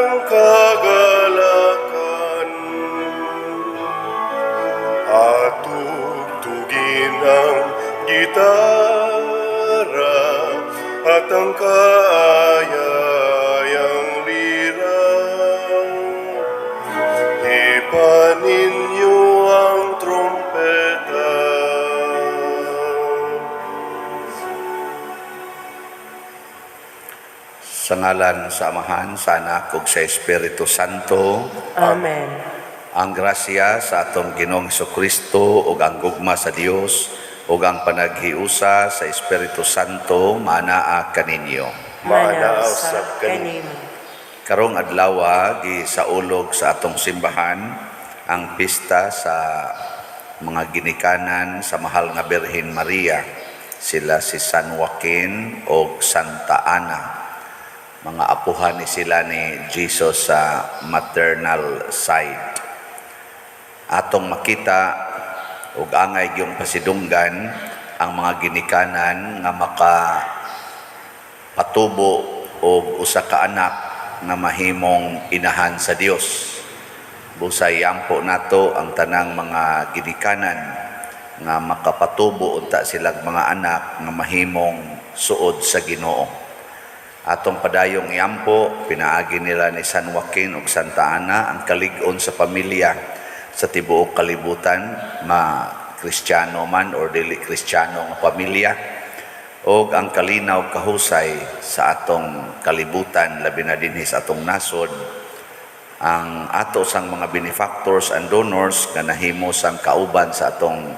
Ang kagalakan. At tugtugin ang gitara at ang kaayayang lira. Hipan ninyo ang trumpeta. Sa ngalan sa Amahan, sa Anak ug sa Espiritu Santo. Amen. Ang grasya sa atong Ginoong Kristo ug ang gugma sa Dios ug ang panaghiusa sa Espiritu Santo manaa kaninyo. Maanaa usab kanimo. Karong adlaw gisaulog sa atong simbahan ang pista sa mga ginikanan sa mahal nga Birhen Maria. Sila si San Joaquin o Santa Ana. Mga apuhan ni sila ni Jesus sa maternal side. Atong makita ug angay gyung pasidunggan ang mga ginikanan nga maka patubo og usa ka anak nga mahimong inahan sa Dios. Busay ampo nato ang tanang mga ginikanan nga makapatubo unta silang mga anak nga mahimong suod sa Ginoo. Atong padayong iampo, pinaagi nila ni San Joaquin ug Santa Ana ang kalig-on sa pamilya sa tibuok kalibutan, ma Kristiyano man or dili Kristiyano nga pamilya, og ang kalinaw kahusay sa atong kalibutan, labi na dinhi sa atong nasod, ang ato sang mga benefactors and donors nga nahimo sang kauban sa atong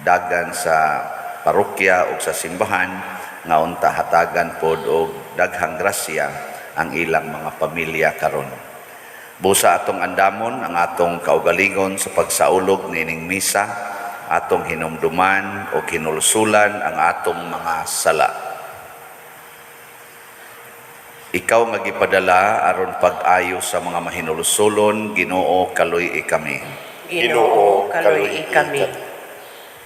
dagan sa parokya ug sa simbahan, nga unta hatagan pod og daghang grasya ang ilang mga pamilya karon. Busa atong andamon ang atong kaugalingon sa pagsaulog nining misa, atong hinumduman o kinulsulan ang atong mga sala. Ikaw nga gipadala aron pag-ayo sa mga mahinulsulon, Ginoo, kaluy-i kami. Ginoo, kaluy-i kami.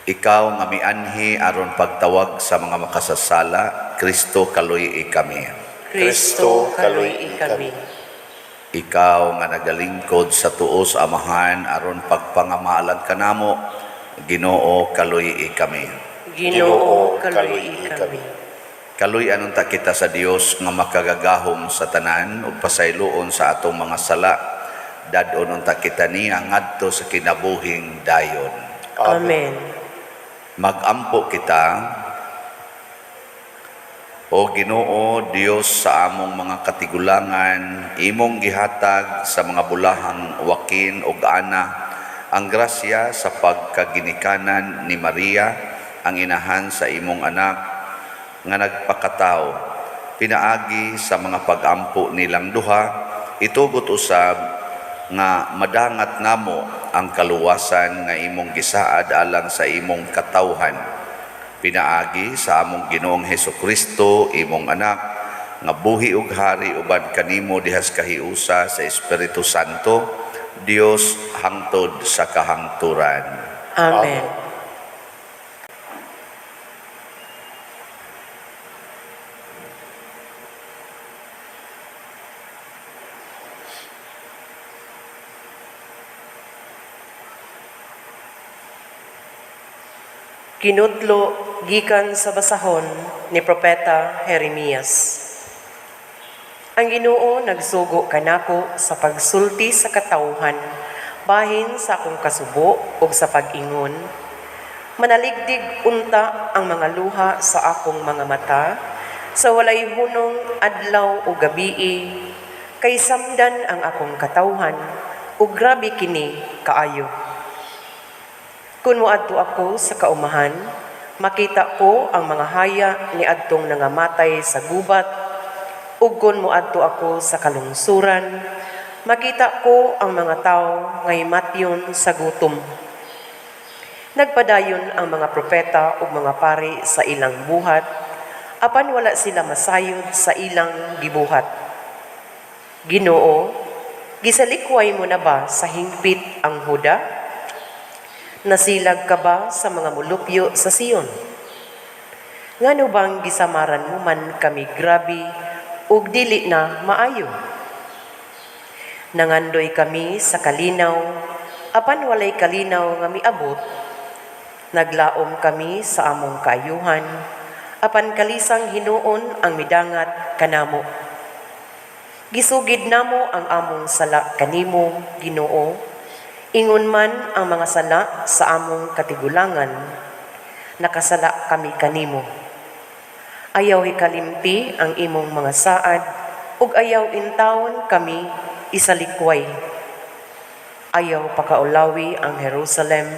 Ikaw nga mianhi aron pagtawag sa mga makasasala, Kristo, kaluy-i kami. Kristo, kaluy-i kami. Ikaw nga nagalingkod sa tuo sa Amahan aron pagpangamaalan kanamo, Ginoo, kaluy-i kami. Ginoo, kaluy-i kami. Kaluy-an unta kita sa Dios nga makagagahom sa tanan ug pasayloon sa atong mga sala. Dad-on unta kita niya ngadto sa kinabuhing dayon. Amen. Magampo kita. O Ginoo Dios sa among mga katigulangan, imong gihatag sa mga bulahang Joaquin ug Ana ang grasya sa pagkaginikanan ni Maria, ang inahan sa imong anak nga nagpakatao. Pinaagi sa mga pagampo nilang duha, itugot usab nga madangat namo ang kaluwasan nga imong gisaad alang sa imong katawhan. Pinaagi sa among Ginoong Hesukristo, imong anak, nga buhi ug hari uban kanimo dihas kahiusa sa Espiritu Santo, Dios hangtod sa kahangturan. Amen. Kinudlo gikan sa basahon ni Propeta Jeremias. Ang Ginoo nagsugo kanako sa pagsulti sa katawhan bahin sa akong kasubo ug sa pag-ingon. Manaligdig unta ang mga luha sa akong mga mata sa walay hunong adlaw o gabii, kay samdan ang akong katawhan ug grabe kini kaayo. Kun moadto ako sa kaumahan, makita ko ang mga haya ni adtong nangamatay sa gubat, ug kun moadto ako sa kalungsuran, makita ko ang mga tawo ngay matyon sa gutom. Nagpadayon ang mga propeta ug mga pari sa ilang buhat, apan wala sila masayod sa ilang gibuhat. Ginoo, gisalikway mo na ba sa hingpit ang Huda? Nasilag ka ba sa mga mulupyo sa Sion? Ngano bang gisamaran mo man kami grabe ug dili na maayo? Nangandoy kami sa kalinaw, apan walay kalinaw nga miabot. Naglaom kami sa among kaayuhan, apan kalisang hinuon ang midangat kanamo. Gisugid namo ang among sala kanimo, Ginoo, ingon man ang mga sala sa among katigulangan. Nakasala kami kanimo. Ayaw ikalimti ang imong mga saad, ug ayaw intawon kami isalikway. Ayaw pakaulawi ang Jerusalem,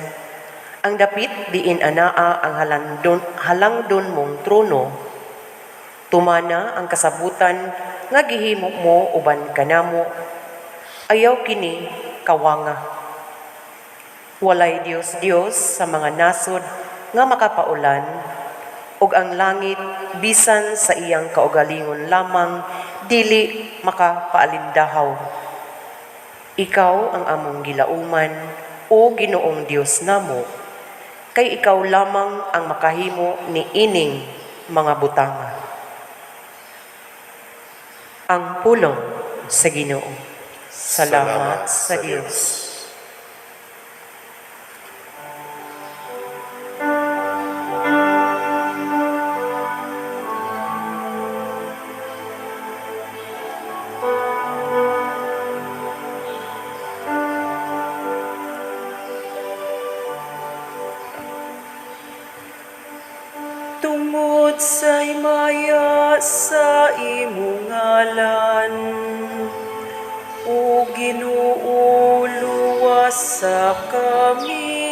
ang dapit diin anaa ang halangdon mong trono. Tumana ang kasabutan nga gihimo mo uban kanamo. Ayaw kini kawanga. Walay Dios-Dios sa mga nasod nga makapaulan, ug ang langit bisan sa iyang kaugalingon lamang dili makapaalindahaw. Ikaw ang among gilauman, o Ginoong Dios namo, kay ikaw lamang ang makahimo ni ining mga butanga. Ang pulong sa Ginoo. Salamat sa Dios. Tungod sa himaya sa imong ngalan, o Ginoo, luwasa kami.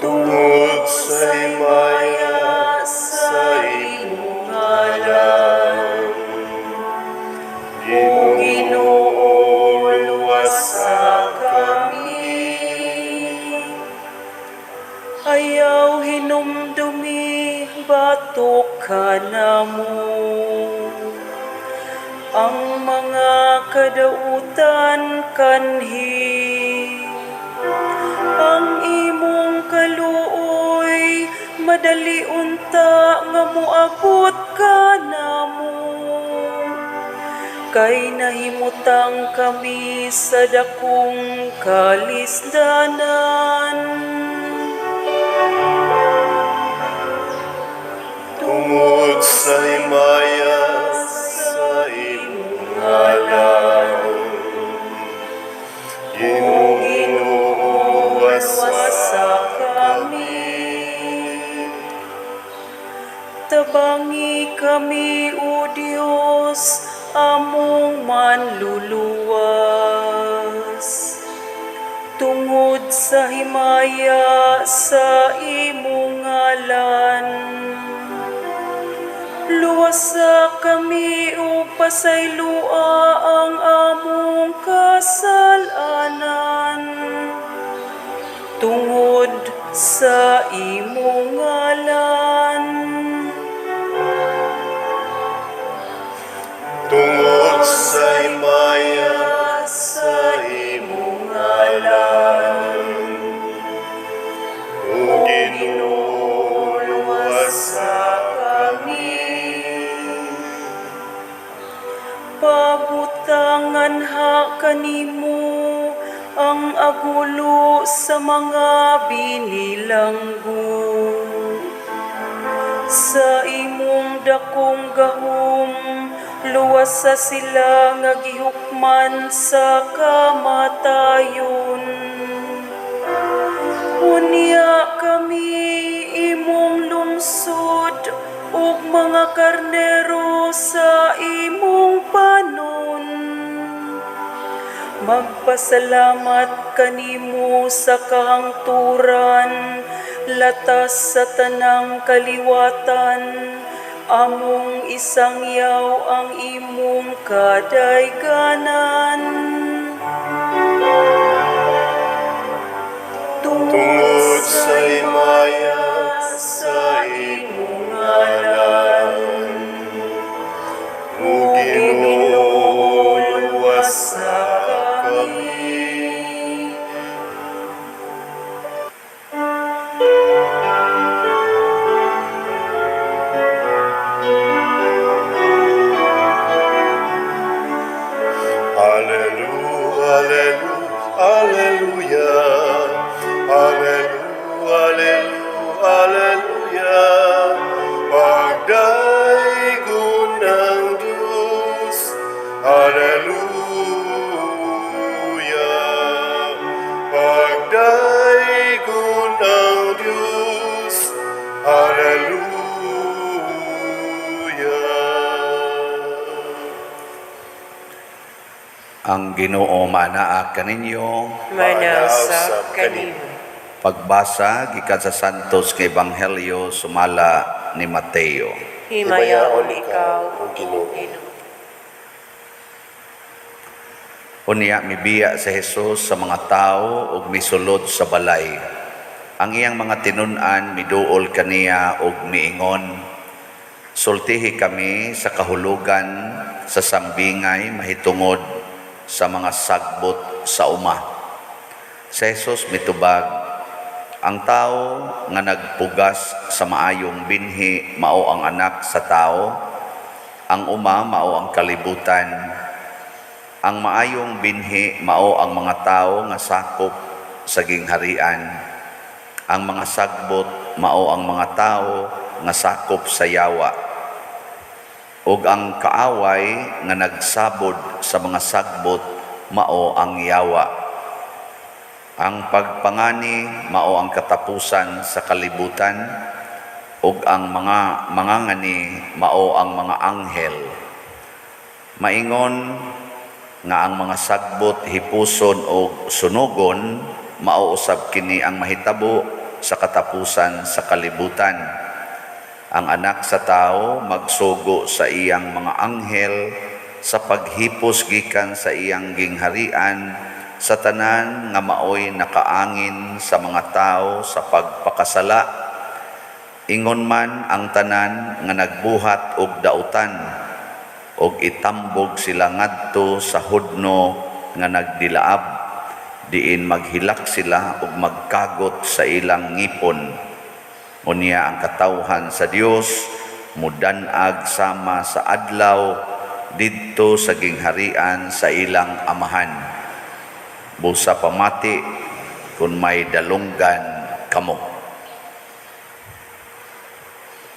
Tungod sa himaya sa imong ngalan, O Ginoo, luwasa kami. Ayaw hinumdumi, batok kanamo ang mga kadautan kanhi. Ang imong kaluoy madali unta nga moabot kanamo, kay nahimutang kami sa dakong kalisdanan. Tungod sa himaya sa imong ngalan, Ginoo, Luwasa kami. Tabangi kami, O Dios, among manluluwas. Tungod sa himaya sa imong ngalan, luwasa kami ug pasaylua ang among kasalanan. Tungod sa imong ngalan. Tungod sa himaya sa imong ngalan, O Ginoo, luwasa kami. Pabutangan ha kanimo ang agulo sa mga binilanggo. Sa imong dakong gahom, luwasa sila nga gihukman sa kamatayon. Unya kami imong lungsod ug mga karnero sa imong panon. Magpasalamat kanimo sa kahangturan, latas sa tanang kaliwatan, among isangyaw ang imong kadayganan. Tungod sa himaya sa imong ngalan, O Ginoo, luwasa kami. Hallelujah. Ang Ginoo manaa kaninyo. Manausap kanimo. Pagbasa gikan sa Santos nga Ebanghelyo sumala ni Mateo. Himayaon ikaw, O Ginoo. Unya mibiya si Jesus sa mga tawo ug misulod sa balay. Ang iyang mga tinun-an miduol kaniya ug miingon, "Sultihi kami sa kahulugan sa sambingay mahitungod sa mga sagbot sa uma." Si Jesus mitubag, "Ang tawo nga nagpugas sa maayong binhi mao ang Anak sa Tawo, ang uma mao ang kalibutan. Ang maayong binhi mao ang mga tawo nga sakop sa gingharian. Ang mga sagbot mao ang mga tawo nga sakop sa yawa. Ug ang kaaway nga nagsabod sa mga sagbot mao ang yawa. Ang pagpangani mao ang katapusan sa kalibutan, ug ang mga mangangani mao ang mga anghel. Maingon nga ang mga sagbot hipuson og sunugon, mao usab kini ang mahitabo sa katapusan sa kalibutan. Ang Anak sa Tawo magsugo sa iyang mga anghel sa paghipos gikan sa iyang gingharian sa tanan nga maoy nakaangin sa mga tawo sa pagpakasala. Ingon man ang tanan nga nagbuhat og dautan, og itambog sila ngadto sa hudno nga nagdilaab, diin maghilak sila ug magkagot sa ilang ngipon. Unya ang katawhan sa Dios mudan-ag sama sa adlaw didto sa gingharian sa ilang amahan. Busa pamati kung may dalunggan kamo."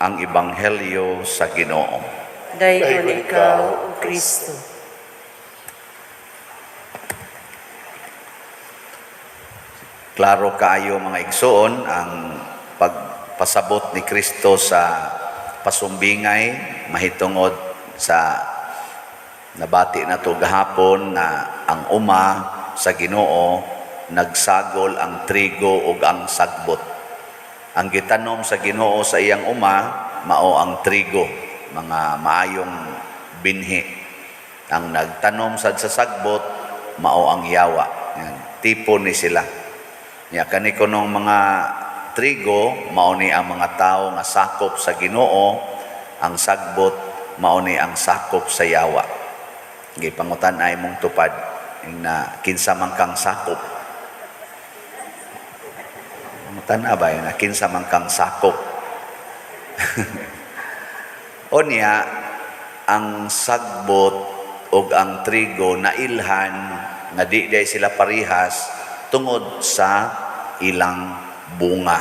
Ang Ebanghelyo sa Ginoo. Daygon ikaw, O Kristo. Klaro kaayo, mga igsoon, ang pagpasabot ni Kristo sa pasumbingay mahitungod sa nabati na to gahapon na ang uma sa Ginoo nagsagol ang trigo ug ang sagbot. Ang gitanom sa Ginoo sa iyang uma mao ang trigo, mga maayong binhi. Ang nagtanom sad sa sagbot mao ang yawa. Yan, tipo ni sila. Nya kani kunong mga trigo mao ni ang mga tawo nga sakop sa Ginoo, ang sagbot mao ni ang sakop sa yawa. Gipangutan ay mong tupad na kinsa man kang sakop. Pangutan ba na kinsa man kang sakop. Unya ang sagbot ug ang trigo nailhan nga di day sila parihas tungod sa ilang bunga.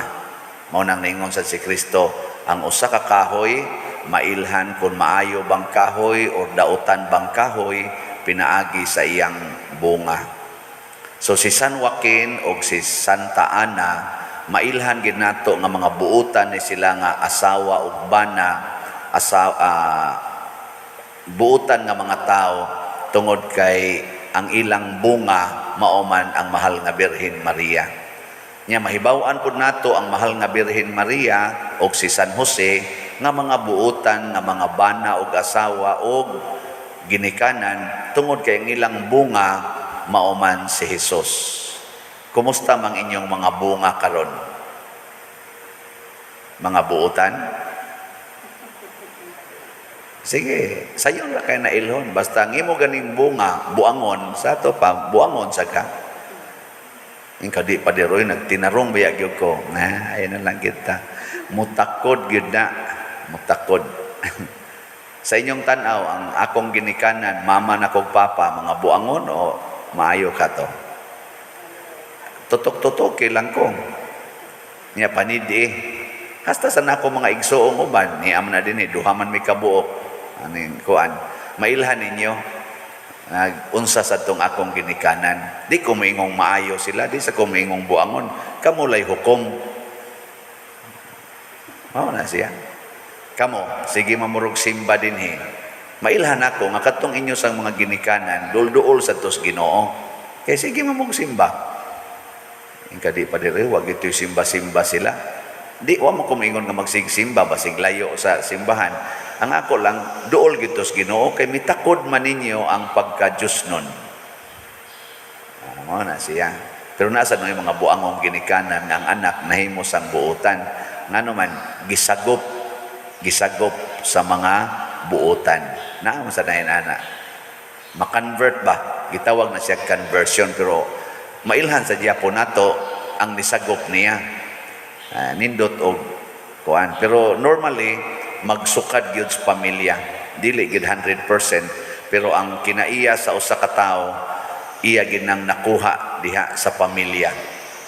Mao nang niingon sa si Kristo, ang usa ka kahoy mailhan kung maayo bang kahoy or dautan bang kahoy pinaagi sa iyang bunga. So si San Joaquin og si Santa Ana mailhan gid nato nga mga buutan ni sila nga asawa ug bana, buutan nga mga tao tungod kay ang ilang bunga mao man ang mahal nga Birhen Maria. Nya mahibaw-an pud nato ang mahal nga Birhen Maria og si San Jose nga mga buutan nga mga bana og asawa og ginikanan tungod kay ang ilang bunga mao man si Jesus. Kumusta mang inyong mga bunga karon? Mga buutan? Sige, sayon ra kay nailhon. Basta ang imo ganing bunga, buangon, sa ato pa, buangon sa ka. Ing di pa diroy, nagtinarong biya gyud ko. Na, ayun na lang kita. Mutakod gyud na. Mutakod. Sa inyong tan-aw, ang akong ginikanan, mama na kog papa, mga buangon o maayo ka to? Tutok-tutok, lang ko. Niya panidi. Hasta sa nako mga igsoong uban, niya man na din eh, duha man may kabuok. Aning kuan, mailhan ninyo nag-unsa sa tong akong ginikanan. Di ko moingong maayo sila, di sa ko moingong buangon. Kamulay hukom. Mao na siya. Kamo, sige mamurog simba dinhi. Mailhan ako nga katong inyo sang mga ginikanan, dulduol sa tos Ginoo. Kay sige mamog simba. Ingka di pa dire, wag ito simba-simba sila. Di wa mo kumingon nga magsigsimba basig layo sa simbahan. Ang ako lang duol gyud tos Ginoo kay mitakod man ninyo ang pagka-Diyos nun. Mao na siya. Pero nasa no yung mga buangong ginikanan nga ang anak nahimo sang buotan. Ngano man gisagop gisagop sa mga buotan. Naa man sa nahin ana. Ma-convert ba? Gitawag na siya conversion, pero mailhan sa gyapon nato ang nisagop niya. Nindot og kuan. Pero normally magsukad gyud sa pamilya. Dili gyud 100%, pero ang kinaiya sa usa ka tawo, iya ginang nakuha diha sa pamilya.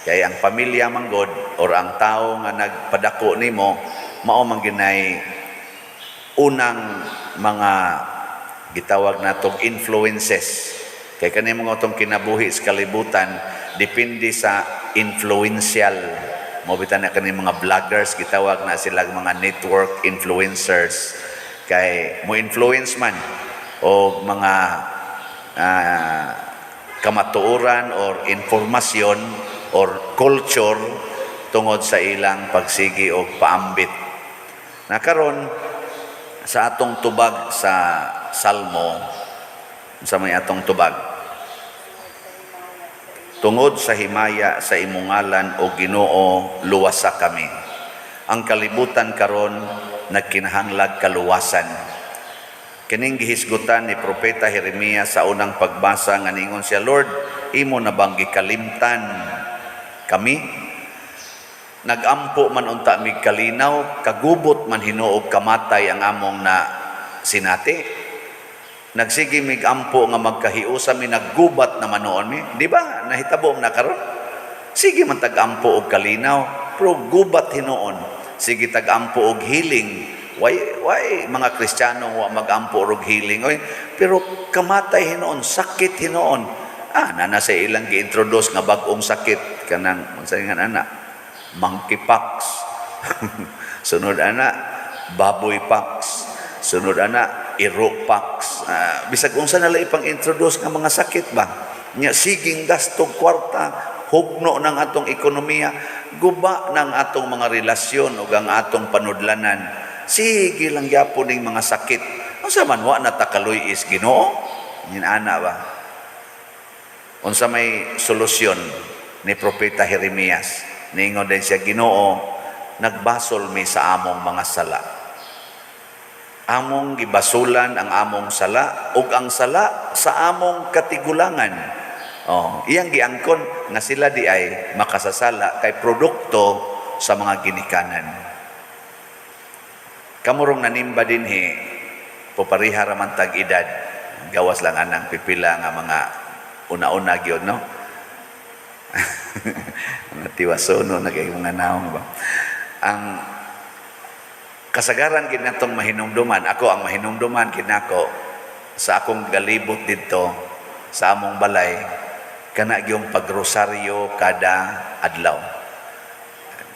Kay ang pamilya man god or ang tawo nga nagpadako nimo, mao man ginay unang mga gitawag natong influences. Kay kani mga atong kinabuhi sa kalibutan depende sa influential. Mo bitan na kani mga vloggers, gitawag na sila mga network influencers, kay mo influence man o mga kamatuoran or informasyon or culture tungod sa ilang pagsigi og paambit. Na karon sa atong tubag sa Salmo, sa may atong tubag, "Tungod sa himaya sa imong ngalan, o Ginoo, luwasa kami." Ang kalibutan karon nagkinahanglag kaluwasan. Kining gihisgutan ni Propeta Jeremias sa unang pagbasa nga ningon siya, "Lord, imo na bang gikalimtan kami? Nagampo man unta mig kalinaw, kagubot man hinuog kamatay ang among na sinati. Nagsige mig ampo nga magkahiusa mi, naggubat na manoon mi." Di ba? Nahitabo na karon. Sige man tag-ampo og kalinaw, pero gubat hinuon. Sige tag-ampo og healing. Why mga Kristiyano wa magampo og healing? Oy, pero kamatay hinuon, sakit hinuon. Nana sa ilang gi-introduce nga bag-ong sakit kanang unsa nga ana? Monkeypox. Sunod ana, baboy pox. Sunod ana, iro pox. Bisag unsa na lang ipang introduce nga mga sakit ba? Nya siging gasto kwarta, hugno ng atong ekonomiya, guba ng atong mga relasyon ug ang atong panudlanan. Sige lang gyapon ning mga sakit. Unsa man, wa na ta kaluy is Ginoo? Ana ba? Unsa may solusyon ni Propeta Jeremias? Ningon din siya, "Ginoo, nagbasol mi sa among mga sala. Among gibasulan ang among sala ug ang sala sa among katigulangan." Oh, iyang giangkon nga sila di ay makasasala kay produkto sa mga ginikanan. Kamurong nanimba dinhi, popariha ra man tag edad. Gawas lang anang pipila nga mga una-una gyud, no? Mga tiwasono na kay mga naong ba. Ang kasagaran gid natong mahinumduman, ako ang mahinumduman gid nako sa akong galibot didto sa among balay, kana gyung pagrosaryo kada adlaw.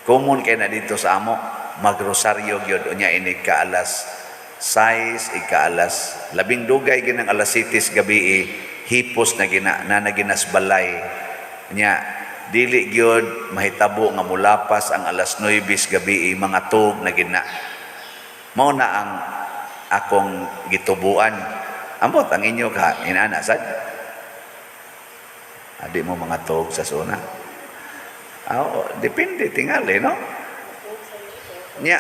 Common kay na dito sa amo magrosaryo gyud, unya inig ka alas 6, ika alas labing dugay ginang alas 7 gabi, hipos na gina na naginas balay. Nya dili gyud mahitabo nga mulapas ang alas 9 gabi, mga tug na gina. Mao na ang akong gitubuan. Ambot ang inyo ka inana sad. Adi mo mga tug sa suna. Ah, depende tingali, no? Nya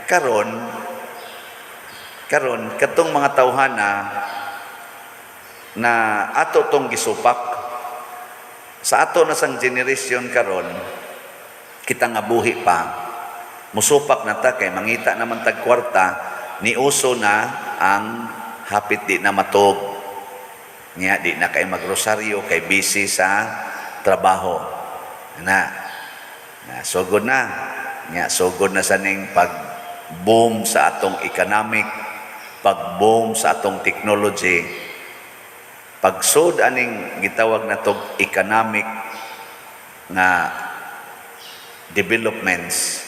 karon karon katong mga tawhana na ato tong gisupak sa ato na sang generation karon, kita nga buhi pa, musupak na ta kay mangita naman tag kwarta, ni uso na ang hapit di na matog niya, di na kay magrosaryo kay busy sa trabaho na na sugod na nya, sugod na sa ning pag boom sa atong economic, pag boom sa atong technology, pagsod aning gitawag na tog economic nga developments.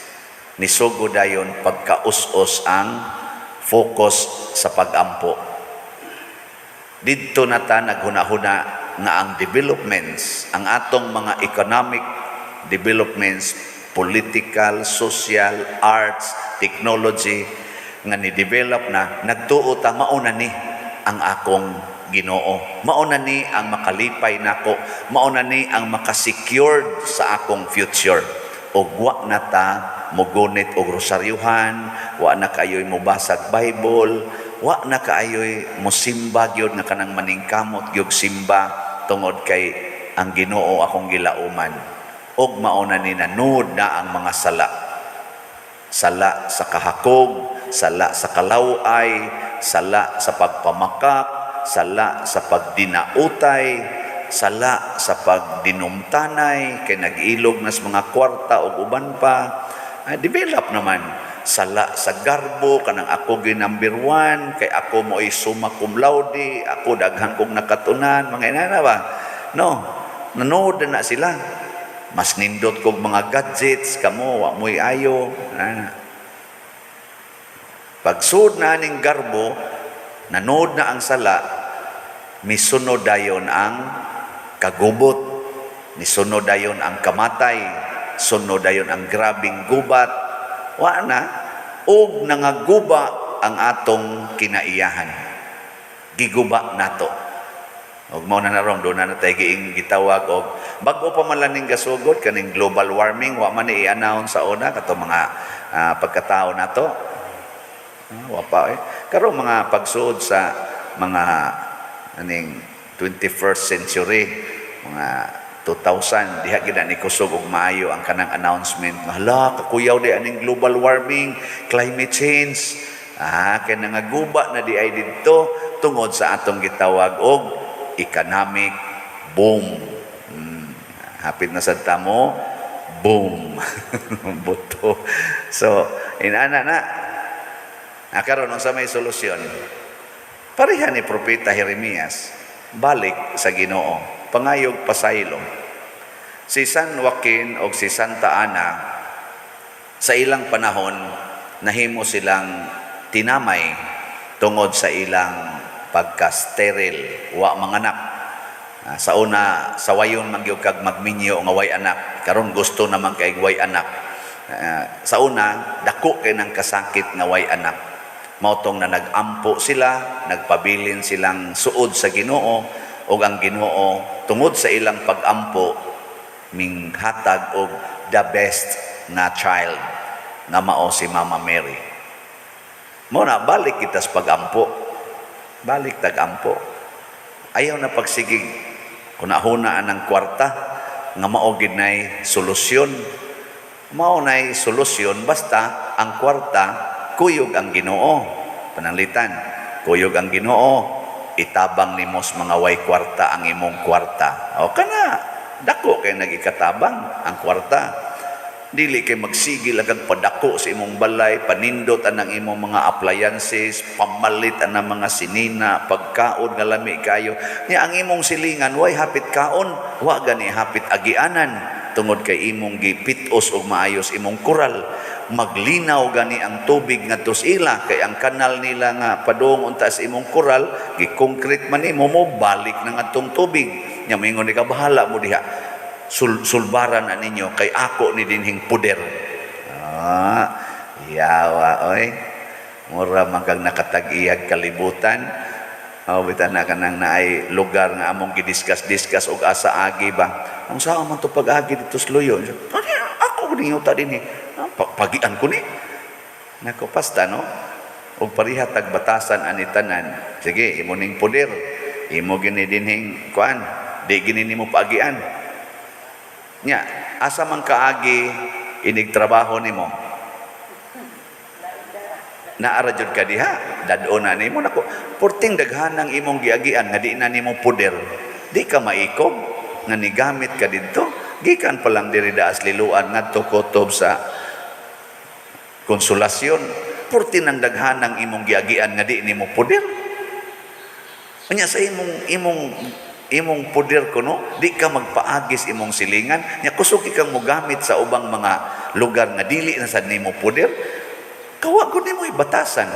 Nisugo dayon pagkaus-os ang focus sa pagampo. Didto na ta naghuna-huna nga ang developments, ang atong mga economic developments, political, social, arts, technology, nga ni-develop na, nagtuo ta mao na ni ang akong Ginoo. Mao na ni ang makalipay nako, mao na ni ang makasecured sa akong future. Og wa na ta mogunit og rosaryuhan, wa na kaayoy mobasag Bible, wa na kaayoy mosimba gyud nga kanang maningkamot gyud simba tungod kay ang Ginoo akong gilauman. Og mao na ni nanud na ang mga sala. Sala sa kahakog, sala sa kalaway, sala sa pagpamakak, sala sa pagdinautay, sala sa pagdinumtanay, kay nag-ilog nas mga kwarta o uban pa. Ay, develop naman. Sala sa garbo, kanang ako gi number one, kay ako mo'y summa cum laude, ako daghan kong nakatunan, mga inana ba? No, nanood na na sila. Mas nindot kog mga gadgets, kamo, wa mo'y ayo. Ana. Pagsud na ning garbo, nanood na ang sala, misunod dayon ang kagubot, misunod dayon ang kamatay, sunod dayon ang grabing gubat, wa na, og nangaguba ang atong kinaiyahan. Giguba nato. Og mao na narong doon na tayo giing gitawag og bago pa man lang ning gasugod kaning global warming, wa man ni i-announce sa una kato mga pagkatao nato. Wa pa eh. Karon mga pagsuod sa mga aning 21st century, mga 2000, diha gid na ni kusog og maayo ang kanang announcement nga hala, kakuyaw di aning global warming, climate change. Kay nangaguba na di ay didto tungod sa atong gitawag og economic boom. Hapit na sad ta mo boom. Buto. So, inana na. Karon unsa may solusyon? Pareha ni Propeta Jeremias, balik sa Ginoo, pangayog pasaylo. Si San Joaquin o si Santa Ana, sa ilang panahon, nahimo silang tinamay tungod sa ilang pagka-sterile, wa manganak. Sa una, sawayon man gyud kag magminyo nga way anak. Karon gusto naman kay way anak. Sa una, dako kay nang kasakit nga way anak. Mao tong na nag-ampo sila, nagpabilin silang suod sa Ginoo, ug ang Ginoo tungod sa ilang pag-ampo minghatag og the best nga child nga mao si Mama Mary. Mao na balik kita sa pag-ampo. Balik tag-ampo. Ayaw na pagsigig hunahuna ang kwarta nga mao gid nay solusyon. Mao nay solusyon basta ang kwarta kuyog ang Ginoo. Pananglitan, kuyog ang Ginoo, itabang nimo sa mga way kwarta ang imong kwarta. O kana, dako kay nagikatabang ang kwarta. Dili kay magsigil kag padako sa imong balay, panindot anang imong mga appliances, pamalit anang mga sinina, pagkaon nga lami kayo. Nya ang imong silingan way hapit kaon, wa gani hapit agianan tungod kay imong gipitos og maayos imong kural. Maglinaw gani ang tubig ngadto sa ila kay ang kanal nila nga padung unta sa imong kural, gi-concrete man nimo, mo balik na ngadtong tubig. Nya moingon ni ka, bahala mo diha. Sulbaran na ninyo kay ako ni dinhing puder. Yawa oy. Mura man kag nakatag-iyag kalibutan. Oh, bitan na kanang naay lugar nga among gidiscuss-discuss og asa agi ba. Ang saa man to pag-agi dito sa luyo. Ano, ako ninyo ta dinhi. Pagian ko ni. Nako pasta no. Og pareha tag batasan ani tanan. Sige, imo ning puder. Imo gini dinhing kuan. Di gini nimo paagian. Nya, asa man kaagi inig trabaho nimo? Naara jud ka diha, dad-on na nimo nako. Porting daghan ang imong giagian nga di na nimo puder. Di ka maikog nga nigamit ka didto. Gikan pa lang diri daas Liloan ngadto kutob sa Konsolasyon. Porti nang daghan ang imong giagian nga di nimo puder. Anya sa imong puder kuno, di ka magpaagis imong silingan, nya kusog ikang mogamit sa ubang mga lugar nga dili na sad nimo poder, kawa gud nimo ibatasan.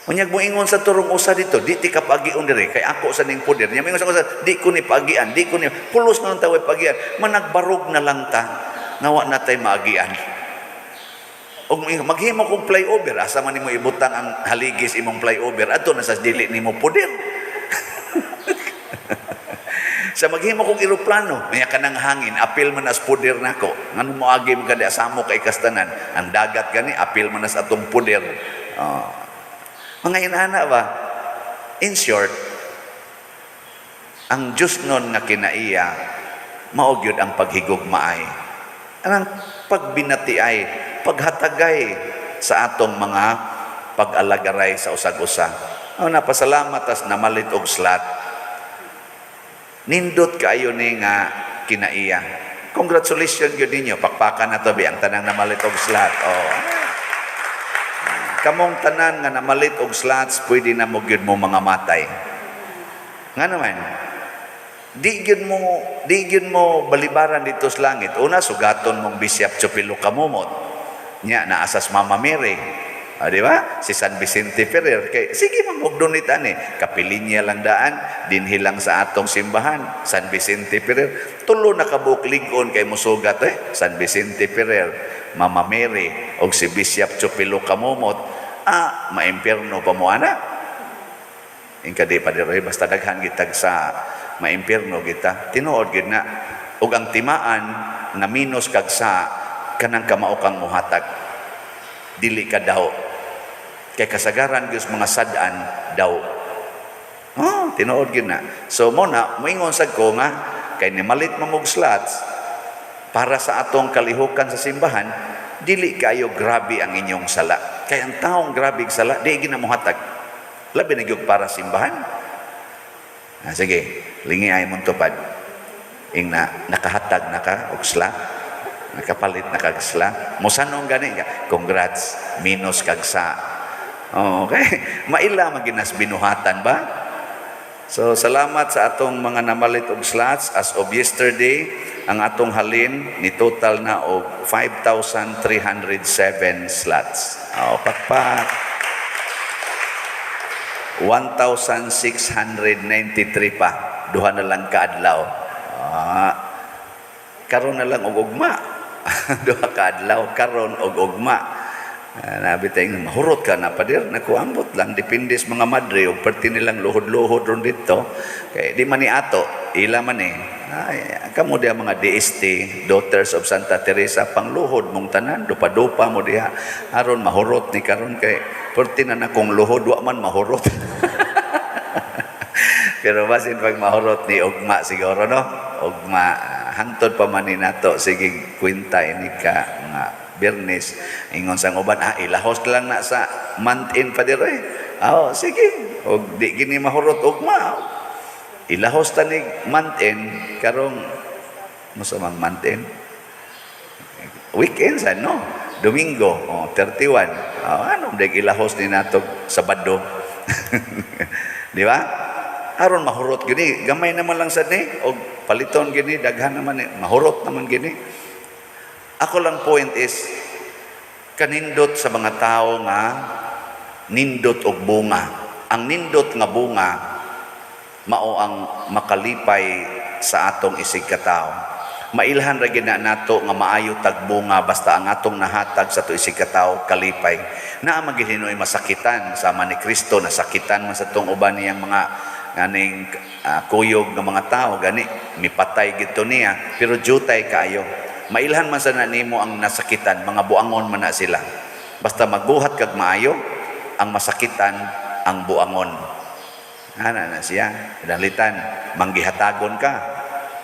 Unyag mo ingon sa turong usa dito, di ti kapagion dire kay ako sa ning poder. Nya moingon sa usa, di ko ni pagian, di ko ni pulos na lang ta way pagian, managbarog na lang ta nga wa na tay maagian. Og maghimo kong flyover, asa man nimo ibutang ang haligis imong flyover adto na sa dili nimo poder. Sa maghimo kong eroplano, maya kanang hangin, apil man as poder nako. Ngano moagi man kada samo kay kastanan, ang dagat gani apil man as atong poder. Oh. Mga inana ba? In short, ang Diyos nun nga kinaiya, mao gyud ang paghigugmaay. Anang pagbinatiay, paghatagay sa atong mga pag-alagaray sa usag-usa. Oh, napasalamat tas namalit og slot. Nindot kaayo ni nga kinaiya. Congratulations gyud ninyo. Pakpakan na to bi ang tanang namalit og slot. Oh. Kamong tanan nga namalit og slots, pwede na mo gyud mo mga matay. Nga naman, di gyud mo balibaran dito sa langit. Una, sugaton mong Bishop Chupilo Kamumot. Nya naasas Mama Mary. Ah, di ba? Si San Vicente Ferrer. Kay, sige man og donate ani. Kapilinya lang daan, dinhi lang sa atong simbahan, San Vicente Ferrer. Tulo na kabuok lig-on kay musugat eh. San Vicente Ferrer, Mama Mary, og si Bishop Chupilo Kamumot. Ah, maimpierno pa mo ana. Ingka di pa diri basta daghan gitag sa maimpierno kita. Tinuod gid na. Og ang timaan nga minus kag sa kanang kamao kang muhatag. Dili ka daw. Kay kasagaran gyud mga sad-an daw. Oh, tinuod gyud na. So mo na moingon sad ko nga kay nimalit man og slots para sa atong kalihukan sa simbahan, dili kayo grabe ang inyong sala. Kay ang taong grabe sala, di gina mohatag. Labi na gyud para simbahan. Ah, sige, lingi ay mong tupad. Ing na nakahatag na ka og slot, nakapalit na kag slot. Musanong gani ka. Congrats, minus kag sa. Oh, okay. Maila maginas binuhatan ba? So salamat sa atong mga namalit og slots. As of yesterday, ang atong halin ni total na og 5,307 slots. Oh, pakpak. 1,693 pa. Duha na lang kaadlaw. Ah, karon na lang og ugma. Duha kaadlaw karon og ugma. Ah, nabi tayong mahurot ka na pader, naku, ambot lang, depende sa mga madre og perti nilang luhod-luhod ron dito kay di man ni ato, ila man eh. Ay, kamo diha mga DST, Daughters of Santa Teresa, pangluhod mong tanan, dupa-dupa mo diha aron mahurot ni karon kay perti na nakong luhod, wa man mahurot. Pero basin pag mahurot ni ugma siguro, no? Ugma, hangtod pa man ni nato, sige kwenta ini ka mga Biyernes, ingon sang uban, ah, ilahos lang na sa month end pa dire. Oh, sige, og di gini mahurot ugma. Ilahos ta ni month end karong musa mang month end. Weekend sa no? Domingo, oh, 31. Oh, ano dag ilahos ni nato Sabado. Di ba? Aron mahurot gini, gamay naman lang sad ni og paliton gini, daghan naman ni, mahurot naman gini. Ako lang point is kanindot sa mga tao nga nindot og bunga. Ang nindot nga bunga mao ang makalipay sa atong isig katao. Mailhan ra gyud na nato nga maayo tag bunga basta ang atong nahatag sa ato isig katao kalipay. Naa man gyud hinuoy masakitan sama ni Kristo, nasakitan man sa tong uban niyang mga ganing kuyog nga mga tao gani mipatay gito niya, pero jutay kaayo. Mailhan man sa na nimo ang nasakitan, mga buangon man na sila. Basta magbuhat kag maayo, ang masakitan ang buangon. Ana na siya, dalitan manggihatagon ka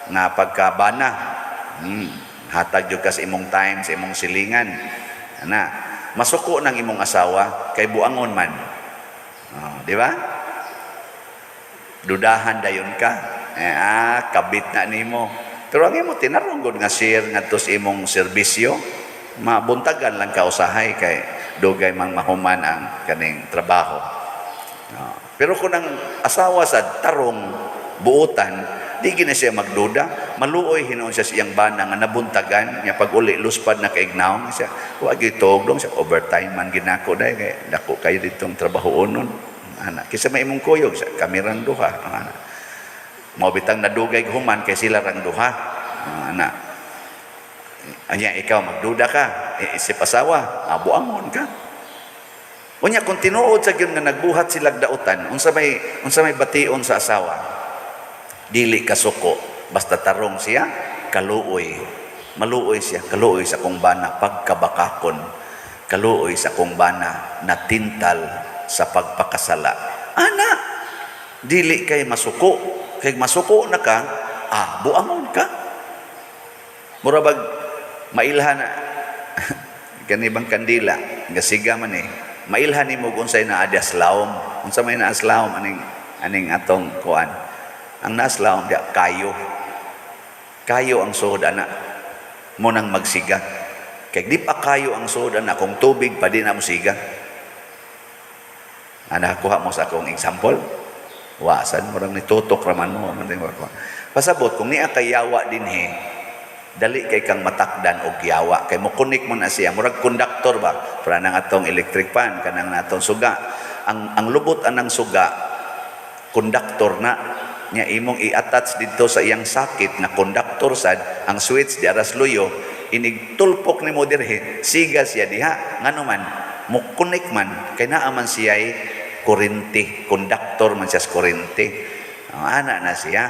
nga pagkabana. Hatag jud ka sa imong time, sa imong silingan. Ana, masuko ng imong asawa kay buangon man. Oh, di ba? Dudahan dayon ka. Eh, kabit na nimo. Pero ang imo tinarong gud nga share ngadto sa imong serbisyo, mabuntagan lang ka usahay kay dugay mang mahuman ang kaning trabaho. Oh. Pero kung ang asawa sa tarong buutan, di gina siya magduda, Maluoy hinuon siya sa iyang bana nga nabuntagan niya pag uli luspad na kay nawong siya. Wa gyud tugdong siya, overtime man ginako dai kay dako kayo ditong trabaho nun. Ana, kisa may imong kuyog siya, kami rang duha. Ana. Mao bitang nadugay human kay sila rang duha. Ana. Anya ikaw magduda ka, isip asawa, abuangon ka. Unya kung tinuod sa gyud nga nagbuhat sila dautan, unsa may bation sa asawa? Dili ka suko, basta tarong siya, kaluoy. Maluoy siya, kaluoy sa kong bana pagkabakakon. Kaluoy sa kong bana natintal sa pagpakasala. Ana, dili kay masuko. Kay masuko na ka, buangon ka. Mura bag mailhan na gani bang kandila, gasiga man eh. Mailhan nimo kung unsay naa sa lawom. Unsa may naa sa lawom aning atong kuan. Ang naa sa lawom diya kayo. Kayo ang suod ana mo nang magsiga. Kay di pa kayo ang suod ana kung tubig pa di na mo siga. Ana, kuha mo sa akong example? Wasan mo rang nitutok raman mo. Pasabot kung niya kay yawa dinhi, dali kay kang matakdan og yawa kay mo connect mo na siya, murag conductor ba para nang atong electric fan, kanang natong suga, ang lubot anang suga conductor na niya, imong i-attach dito sa iyang sakit na conductor sad ang switch di aras luyo, inig tulpok nimo dirhi, siga siya diha. Ngano man mo connect man kay naa man siya kuryente, conductor man siya sa kuryente. Oh, ana na siya.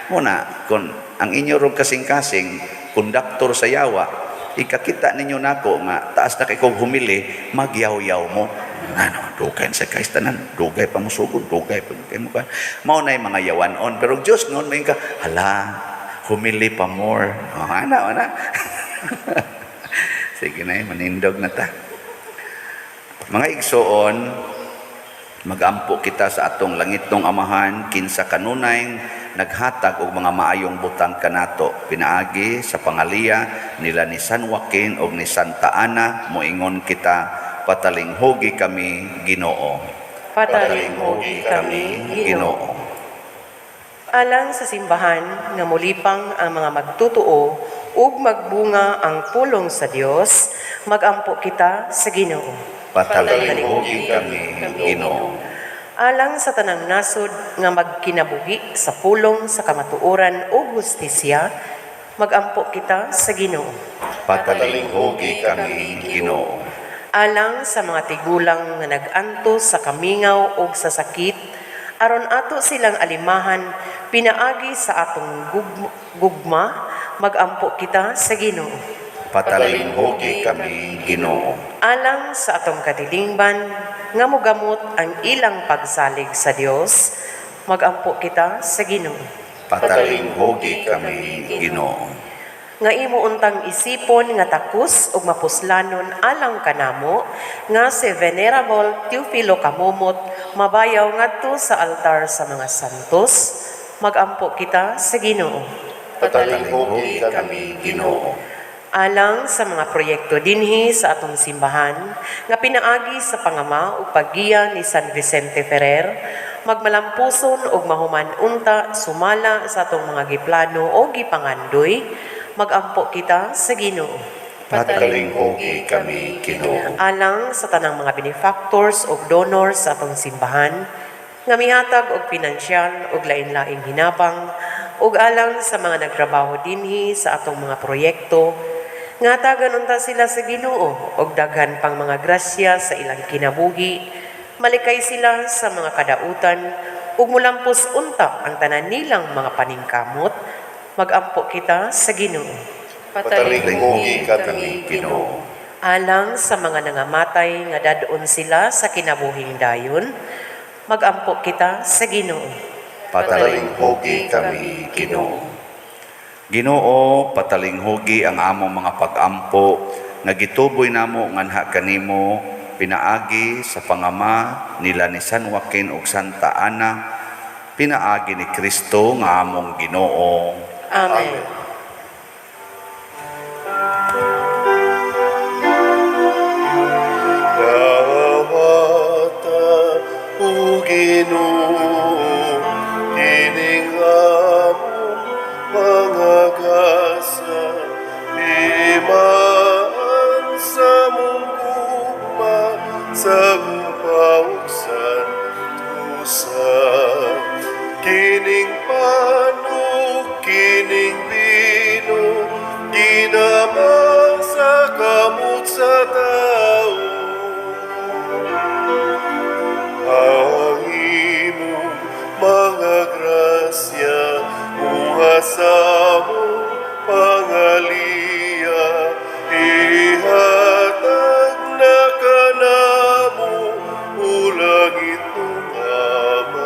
Muna kung ang inyo rong kasing-kasing konduktor sa yawa, ikakita ninyo nako nga taas na kay kog humili, magyaw-yaw mo. Ano, dugay sa kay tanan, dugay pa mo sugod, dugay pa kay mo ka. Mao na mga yawan-on, pero Diyos noon may ka, hala, humili pa more. Oh, ana, ana. Sige na, manindog na ta. Mga igsoon, magampo kita sa atong langitnong Amahan kinsa kanunay naghatag og mga maayong butang kanato pinaagi sa pangaliya nila ni San Joaquin og ni Santa Ana. Moingon kita, patalinghugi kami, Ginoo. Patalinghugi kami, Ginoo. Alang sa simbahan nga mulipang ang mga magtutuo ug magbunga ang pulong sa Dios, magampo kita sa Ginoo. Patalinghugi kami, Ginoo. Alang sa tanang nasod nga magkinabuhi sa pulong sa kamatuoran ug hustisya, magampo kita sa Ginoo. Patalinghugi kami, Ginoo. Alang sa mga tigulang nga nag-antos sa kamingaw ug sa sakit, aron ato silang alimahan pinaagi sa atong gugma, magampo kita sa Ginoo. Patalinghugi kami, Ginoo. Alang sa atong katilingban nga mogamot ang ilang pagsalig sa Dios, magampo kita sa Ginoo. Patalinghugi kami, Ginoo. Nga imo untang isipon nga takos ug mapuslanon alang kanamo nga si Venerable Teofilo Camomot mabayaw ngadto sa altar sa mga santos, magampo kita sa Ginoo. Patalinghugi kami, Ginoo. Alang sa mga proyekto dinhi sa atong simbahan nga pinaagi sa pangama ug paggiya ni San Vicente Ferrer magmalampuson ug mahuman unta sumala sa atong mga giplano o gipangandoy, magampo kita sa Ginoo. Patalinghugi kami, Ginoo. Alang sa tanang mga benefactors ug donors sa atong simbahan nga mihatag og pinansyal ug lain-laing hinabang ug alang sa mga nagtrabaho dinhi sa atong mga proyekto nga hatagan unta sila sa Ginoo og daghan pang mga grasya sa ilang kinabuhi, malikay sila sa mga kadautan ug mulampos unta ang tanan nilang mga paningkamot, magampo kita sa Ginoo. Patalinghugi kami, Ginoo. Alang sa mga nangamatay nga dad-on sila sa kinabuhing dayon, magampo kita sa Ginoo. Patalinghugi kami, Ginoo. Ginoo, patalinghugi ang among mga pag-ampo nga gituboy namo nganha kanimo pinaagi sa pangama nila ni San Joaquin ug Santa Ana, pinaagi ni Kristo nga among Ginoo. Amen. Dawata, o Ginoo, kining among mga. Sa gupa ug santusa. Kining pan ug kining bino, ginamang sa kamot sa tao. Ang imong mga grasya, muha sa among pangaliya, ihatag na kanamo, o langitnong Amahan.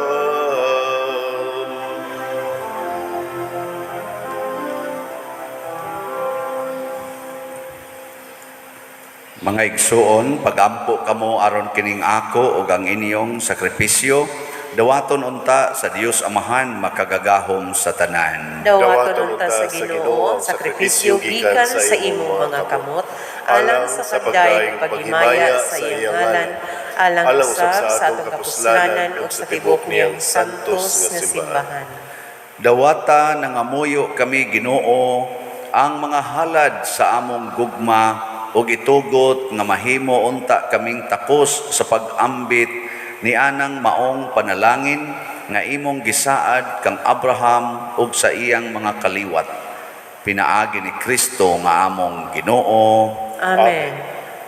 Mga igsuon, pagampo kamo aron kining ako ug ang inyong sakripisyo, dawaton unta sa Dios Amahan makagagahom sa tanan. Dawaton unta sa Ginoo ang sakripisyo gikan sa imong mga kamot, alang sa pagdayeg ug paghimaya sa iyang ngalan, alang usab sa atong kapuslanan ug sa tibok niyang santos nga simbahan. Dawata nangamuyo kami, Ginoo, ang mga halad sa among gugma ug itugot nga mahimo unta kaming takos sa pag-ambit ni anang maong panalangin nga imong gisaad kang Abraham ug sa iyang mga kaliwat. Pinaagi ni Kristo nga among Ginoo. Amen.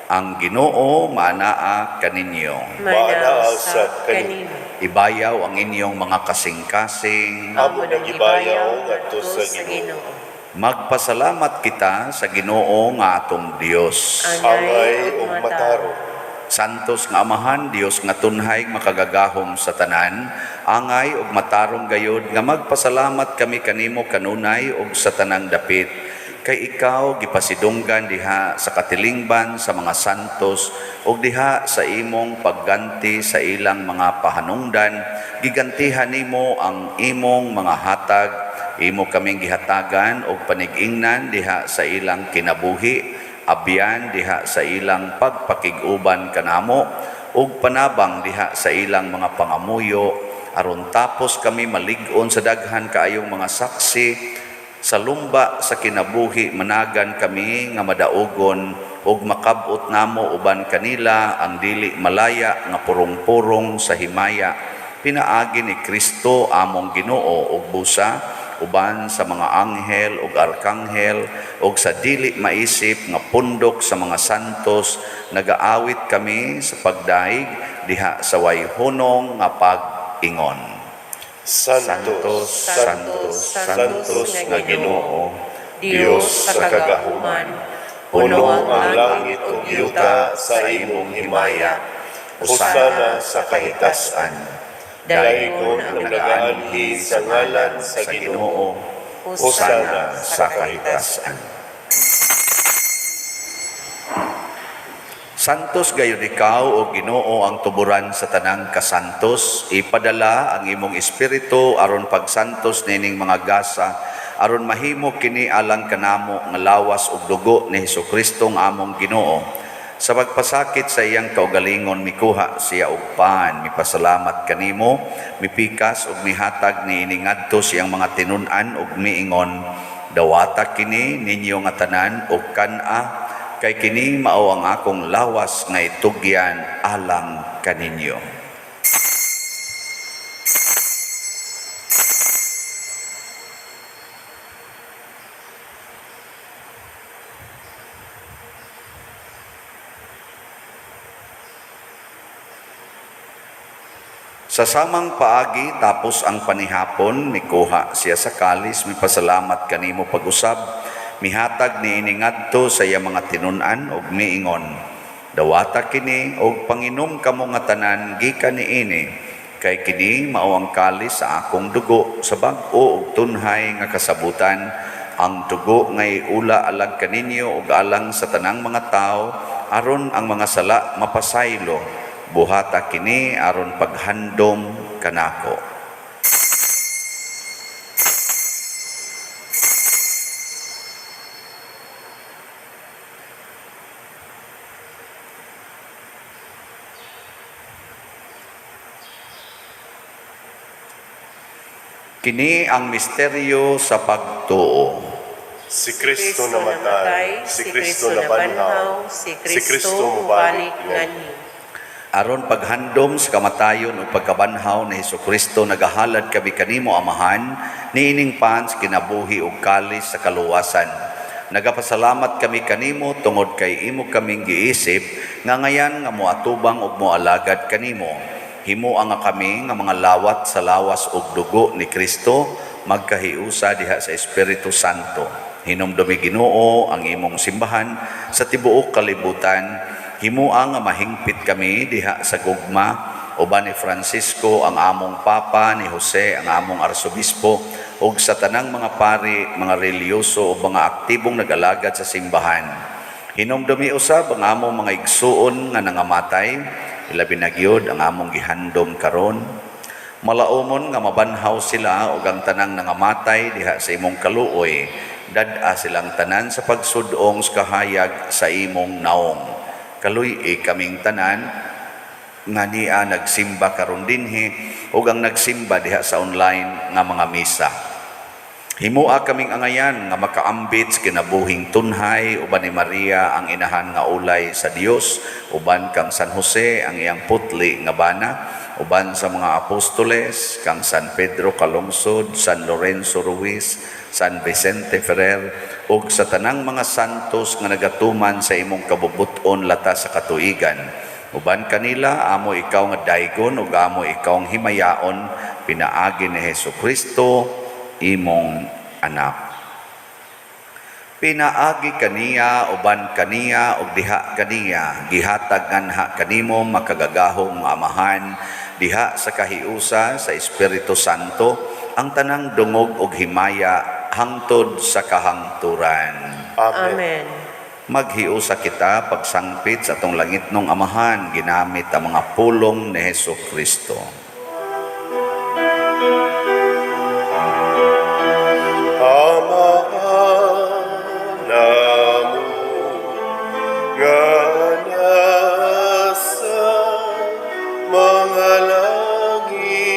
Ang Ginoo maanaa kaninyo. Maanaa usab kanimo. Ibayaw ang inyong mga kasing-kasing. Amo nang gibayaw ngadto sa Ginoo. Magpasalamat kita sa Ginoo nga atong Dios. Angay ug matarong. Santos nga Amahan, Dios nga tunhay makagagahom sa tanan, angay ug matarong gayod nga magpasalamat kami kanimo kanunay ug sa tanang dapit, kay ikaw gipasidunggan diha sa katilingban sa mga santos ug diha sa imong pagganti sa ilang mga pahanungdan, gigantihan nimo ang imong mga hatag. Imo kaming gihatagan og panig-ingnan diha sa ilang kinabuhi, abyan diha sa ilang pagpakig-uban kanamo, ug panabang diha sa ilang mga pangamuyo, aron tapos kami malig-on sa daghan kaayong mga saksi sa lumba sa kinabuhi, managan kami nga madaugon ug makab-ot namo uban kanila ang dili malaya nga purong-purong sa himaya, pinaagi ni Kristo among Ginoo. Ug busa uban sa mga anghel ug arkanghel ug sa dili maisip nga pundok sa mga santos, nagaawit kami sa pagdaig diha sa way hunong nga pag-ingon. Santos, Santos, Santos nga Ginoo, Dios sa kagahuman, puno ang langit ug yuta sa imong himaya. Hosana sa kahitasan. Daygon ang nagaanhi sa ngalan sa Ginoo. Hosana sa kahitasan. Santos gayud ikaw, o Ginoo, ang tuburan sa tanang kasantos. Ipadala ang imong espiritu aron pagsantos nining mga gasa, aron mahimo kini alang kanamo nga lawas ug dugo ni Hesukristo nga among Ginoo. Sa pagpasakit sa iyang kaugalingon, mikuha siya og pan, mipasalamat kanimo, mipikas ug mihatag niini ngadto sa iyang mga tinun-an ug miingon: "Dawata kini ninyo nga tanan ug kan-a, kay kini mao ang akong lawas nga itugyan alang kaninyo." Sa samang paagi, tapos ang panihapon, mikuha siya sa kalis, mipasalamat kanimo pag-usab, mihatag niini ngadto sa iyang mga tinun-an ug miingon: "Dawata kini og panginom kamo nga tanan gikan niini, kay kini mao ang kalis sa akong dugo sa bag-o ug tunhay nga kasabutan, ang dugo nga iula alang kaninyo ug alang sa tanang mga tawo aron ang mga sala mapasaylo. Buhata kini aron paghandom kanako." Kini ang misteryo sa pagtuo. Si Kristo namatay, si Kristo nabanhaw, si Kristo mubalik nganhi. Aron paghandom sa kamatayon ug pagkabanhaw ni Hesukristo, nagahalad kami kanimo, Amahan, niining pan sa kinabuhi ug kalis sa kaluwasan. Nagapasalamat kami kanimo tungod kay imo kaming giisip nga ngayan nga moatubang ug moalagad kanimo. Himoa nga kami nga mga lawat sa lawas ug dugo ni Kristo magkahiusa diha sa Espiritu Santo. Hinumdumi, Ginoo, ang imong simbahan sa tibuok kalibutan. Himoa nga mahingpit kami diha sa gugma uban ni Francisco ang among Papa, ni Jose ang among Arsobispo, ug sa tanang mga pari, mga relihiyoso ug mga aktibong nagalagad sa simbahan. Hinumdumi usab ang among mga igsuon nga nangamatay, ilabi na gyud ang among gihandom karon. Malaumon nga mabanhaw sila ug ang tanang nangamatay diha sa imong kaluoy. Dad-a silang tanan sa pagsud-ong sa kahayag sa imong naong. Kaluy-i kaming tanan nga nia nagsimba karon dinhi ug ang nagsimba diha sa online nga mga misa. Himoa kaming angayan nga makaambit sa kinabuhing tunhay uban ni Maria ang inahan nga ulay sa Dios, uban kang San Jose ang iyang putli nga bana, uban sa mga apostoles kang San Pedro Calungsod, San Lorenzo Ruiz, San Vicente Ferrer ug sa tanang mga santos nga nagatuman sa imong kabubut-on latas sa katuigan. Uban kanila amo ikaw nga daygon ug amo ikaw ang himayaon pinaagi ni Hesus Kristo imong anak. Pinaagi kaniya, uban kaniya, ug diha kaniya, gihatag nganha kanimo, makagagahom nga Amahan, diha sa kahiusa sa Espiritu Santo, ang tanang dungog ug himaya hangtod sa kahangturan. Amen. Amen. Maghiusa kita pagsangpit sa atong langitnong Amahan ginamit ang mga pulong ni Hesus Kristo. Amahan namo nga nasa mga langit,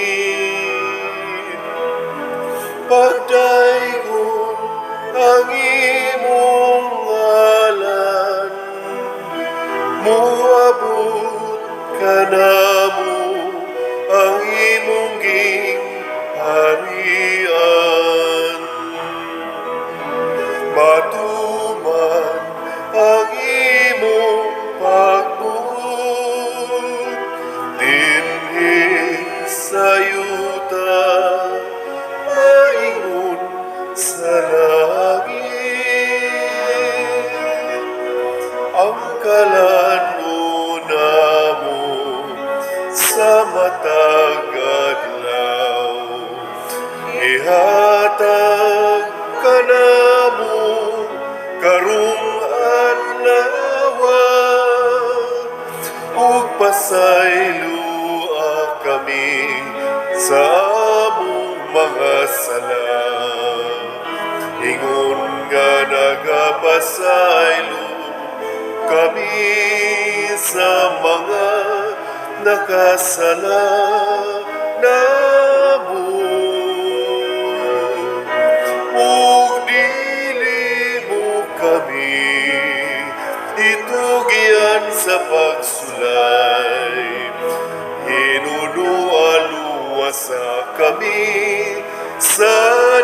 pagdaygon ang imong ngalan, muabot kanamo ang imong gingharian, matuman ang imong pagbuot dinhi sa yuta maingon sa langit. Ang kalan-on namo sa matag adlaw ihatag kanamo karong adlaw, ug pasayloa kami sa among mga sala ingon nga nagapasaylo kami sa mga nakasala namo, ug dili mo kami itugyan sa pagsulay, hinunoa luwasa kami sa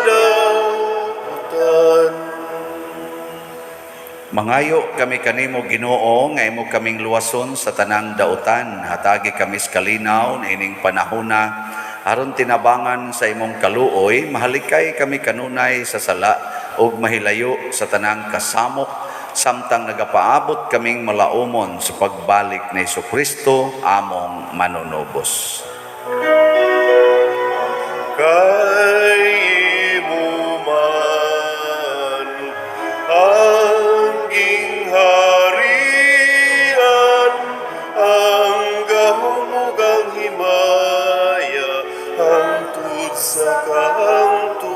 dautan. Mangayo kami kanimo, Ginoo, nga imo kaming luwason sa tanang dautan. Hatagi kami sa kalinaw niining panahona aron tinabangan sa imong kaluoy mahalikay kami kanunay sa sala ug mahilayo sa tanang kasamok samtang nagapaabot kaming malaumon sa pagbalik ni Kristo among manunubos. Kay imo man ang gingharian, ang gahom ug ang himaya hangtod sa kahangturan.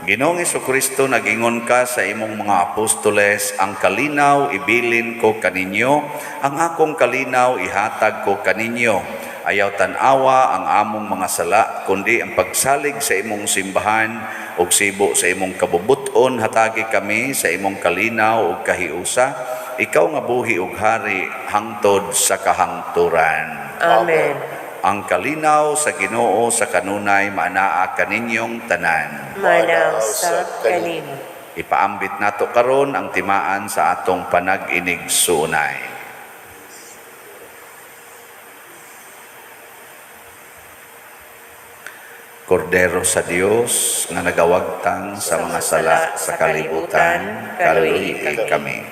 Ginoong Kristo, nag-ingon ka sa imong mga apostoles, "Ang kalinaw ibilin ko kaninyo, ang akong kalinaw ihatag ko kaninyo." Ayaw tan-awa ang among mga sala, kundi ang pagsalig sa imong simbahan ug sibo sa imong kabubuton, hatagi kami sa imong kalinaw ug kahiusa. Ikaw nga buhi ug hari hangtod sa kahangturan. Amen. Ang kalinaw sa Ginoo sa kanunay maanaa kaninyong tanan. Manaw sa kanimo. Ipaambit nato karon ang timaan sa atong panag-inig-suunay. Kordero sa Dios nga nagawagtang sa mga sala sa kalibutan, kaluyi kami.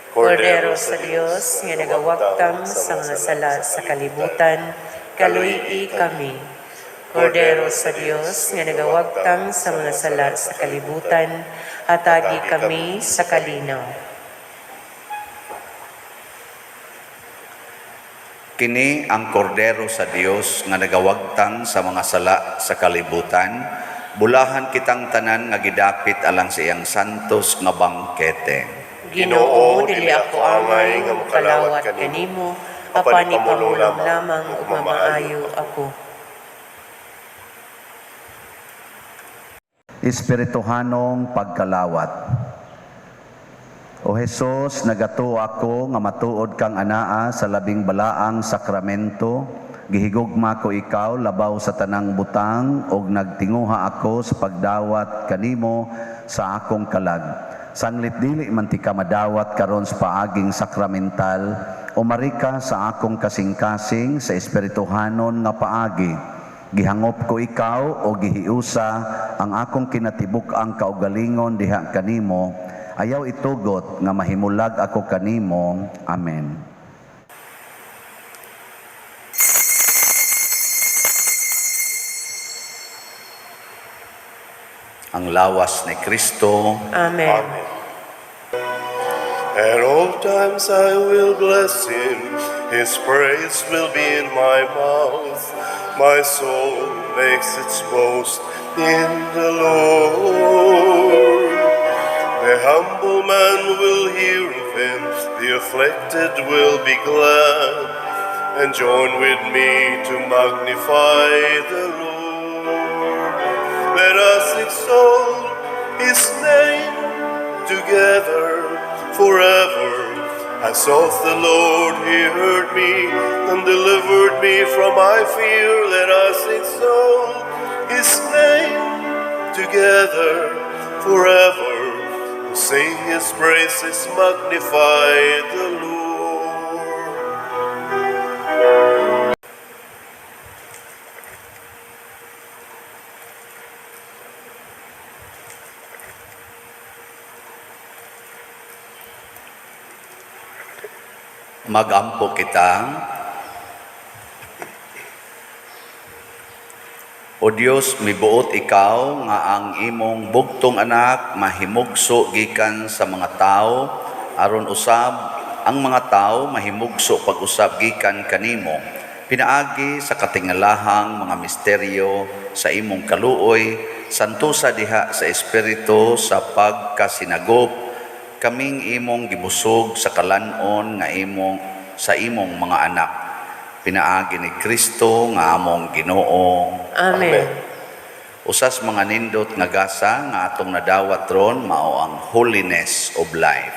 Kordero sa Dios nga nagawagtang sa mga sala sa kalibutan, kaluyi kami. Kordero sa Dios nga nagawagtang sa mga sala sa kalibutan, hatagi kami sa kalinaw. Kini ang kordero sa Dios nga nagawagtang sa mga sala sa kalibutan, bulahan kitang tanan nga gidapit alang sa iyang santos nga bangkete. Ginoo, dili ako angay nga mokalawat kanimo, apan ipamulong lamang ug mamaayo ako. Espirituhanong pagkalawat. O Hesus, nagatuo ako nga matuod kang anaa sa labing balaang sakramento. Gihigugma ko ikaw labaw sa tanang butang ug nagtinguha ako sa pagdawat kanimo sa akong kalag. Sanglit dili man ti ka madawat karon sa paaging sakramental, umari ka sa akong kasing-kasing sa espirituhanon nga paagi. Gihangop ko ikaw o gihiusa ang akong kinatibuk-ang kaugalingon diha kanimo. Ayaw itugot nga mahimulag ako kanimo. Amen. Ang lawas ni Kristo. Amen. Amen. At all times I will bless him, his praise will be in my mouth. My soul makes its boast in the Lord. The humble man will hear of him, the afflicted will be glad, and join with me to magnify the Lord. Let us exalt his name together forever. I sought the Lord, he heard me and delivered me from my fear. Let us exalt his name together forever. Sing his praises, magnify the Lord. Magampo kita. O Dios, mibuot ikaw nga ang imong bugtong anak mahimugso gikan sa mga tao, aron usab ang mga tao mahimugso pag-usab gikan kanimo. Pinaagi sa katingalahang mga misteryo sa imong kaluoy, santusa diha sa espiritu sa pagkasinagop, kaming imong gibusog sa kalanon nga imong sa imong mga anak. Pinaagi ni Kristo nga among Ginoo. Amen. Usas mga nindot nga gasa nga atong nadawat ron mao ang holiness of life.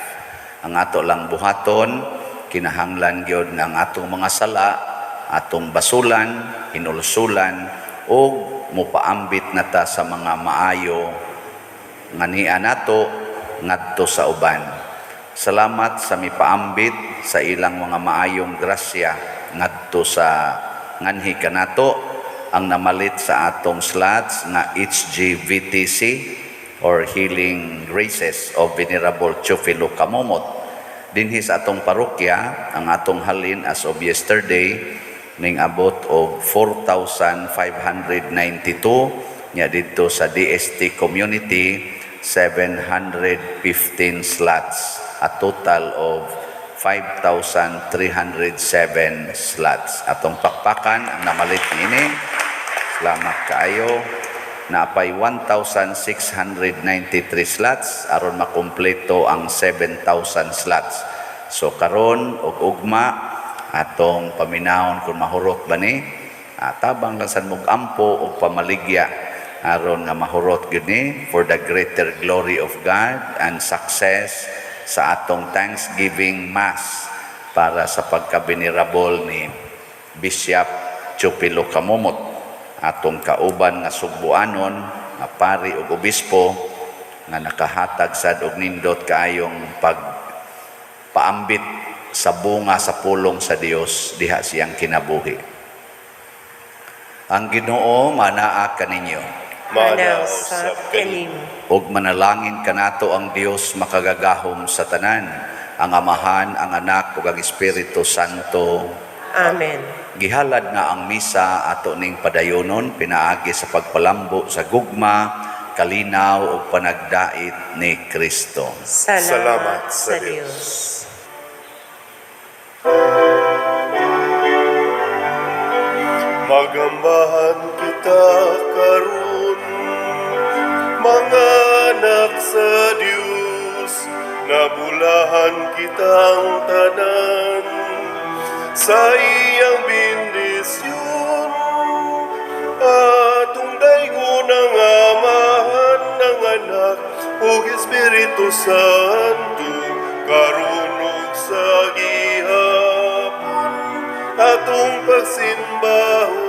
Ang ato lang buhaton, kinahanglan gyud nga ang atong mga sala, atong basulan, hinulsulan ug mopaambit na ta sa mga maayo nga niya nato ngadto sa uban. Salamat sa mipaambit sa ilang mga maayong grasya ngadto sa nganhi kanato ang namalit sa atong slots nga HGVTC or Healing Graces of Venerable Teofilo Camomot. Dinhi sa atong parokya, ang atong halin as of yesterday ning abot og 4,592 nya didto sa DST community 715 slots, a total of 5,307 slots. Atong pakpakan ang namalit niini. Salamat kaayo. Naapay 1,693 slots aron makumpleto ang 7,000 slots. So karon og ugma atong paminawon kung mahurot ba ni, tabang lang sad mog ampo og pamaligya aron nga mahurot gyud ni for the greater glory of God and success sa atong Thanksgiving Mass para sa pagka-venerable ni Bishop Chupilo Camomot, atong kauban nga sugbuanon nga pari ug obispo nga nakahatag sad og nindot kaayong pag paambit sa bunga sa pulong sa Dios diha siyang kinabuhi. Ang Ginoo manaa kaninyo. Mana usab kanimo. Ug manalangin kanato ang Dios makagagahom sa tanan, ang Amahan, ang Anak ug ang Espiritu Santo. Amen. Gihalad na ang misa, ato ning padayonon pinaagi sa pagpalambo sa gugma, kalinaw ug panagdait ni Kristo. Salamat, Salamat sa sa Dios. Dios. Magambahan kita karon, mga anak sa Dios, nabulahan kitang tanan sa iyang bendisyon. Atong daygon ang Amahan, ang Anak ug Espiritu Santo, karon ug sa gihapon atong pagsimbahon.